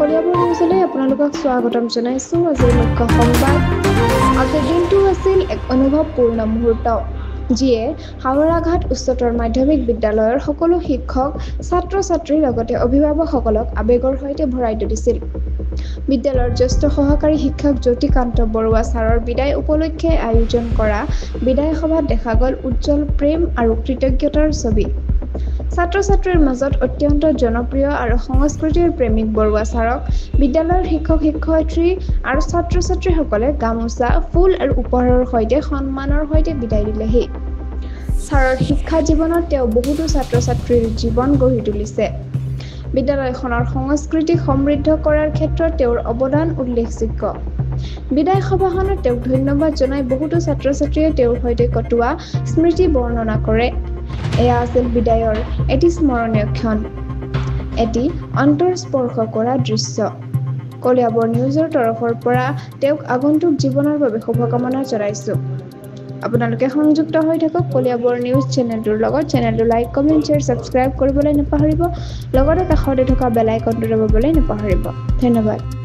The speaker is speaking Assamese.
কলিয়াবৰ নিউজলৈ আপোনালোকক স্বাগতম জনাইছোঁ। আজিৰ মুখ্য সংবাদ। আজিৰ দিনটো আছিল এক অনুভৱপূৰ্ণ মুহূৰ্ত, যিয়ে হাওৰাঘাট উচ্চতৰ মাধ্যমিক বিদ্যালয়ৰ সকলো শিক্ষক, ছাত্ৰ ছাত্ৰীৰ লগতে অভিভাৱকসকলক আৱেগৰ সৈতে ভৰাই তুলিছিল। বিদ্যালয়ৰ জ্যেষ্ঠ সহকাৰী শিক্ষক জ্যোতিকান্ত বৰুৱা ছাৰৰ বিদায় উপলক্ষে আয়োজন কৰা বিদায় সভাত দেখা গ'ল উজ্জ্বল প্ৰেম আৰু কৃতজ্ঞতাৰ ছবি। ছাত্ৰ ছাত্ৰীৰ মাজত অত্যন্ত জনপ্ৰিয় আৰু সংস্কৃতিৰ প্ৰেমিক বৰুৱা ছাৰক বিদ্যালয়ৰ শিক্ষক শিক্ষয়িত্ৰী আৰু ছাত্ৰ ছাত্ৰীসকলে গামোচা, ফুল আৰু উপহাৰৰ সৈতে সন্মানৰ সৈতে বিদায় দিলেহি। ছাৰৰ শিক্ষা জীৱনত তেওঁ বহুতো ছাত্ৰ ছাত্ৰীৰ জীৱন গঢ়ি তুলিছে। বিদ্যালয়খনৰ সংস্কৃতি সমৃদ্ধ কৰাৰ ক্ষেত্ৰত তেওঁৰ অৱদান উল্লেখযোগ্য। বিদায় সভাখনত তেওঁক ধন্যবাদ জনাই বহুতো ছাত্ৰ ছাত্ৰীয়ে তেওঁৰ সৈতে কটোৱা স্মৃতি বৰ্ণনা কৰে। এয়া আছিল বিদায়ৰ এটি স্মৰণীয় ক্ষণ, এটি অন্তৰ স্পৰ্শ কৰা দৃশ্য। কলিয়াবৰ নিউজৰ তৰফৰ পৰা তেওঁক আগন্তুক জীৱনৰ বাবে শুভকামনা জনাইছোঁ। আপোনালোকে সংযুক্ত হৈ থাকক কলিয়াবৰ নিউজ চেনেলটোৰ লগত। চেনেলটো লাইক, কমেণ্ট, শ্বেয়াৰ, ছাবস্ক্ৰাইব কৰিবলৈ নাপাহৰিব, লগতে কাষতে থকা বেল আইকনটো দবাবলৈ নাপাহৰিব। ধন্যবাদ।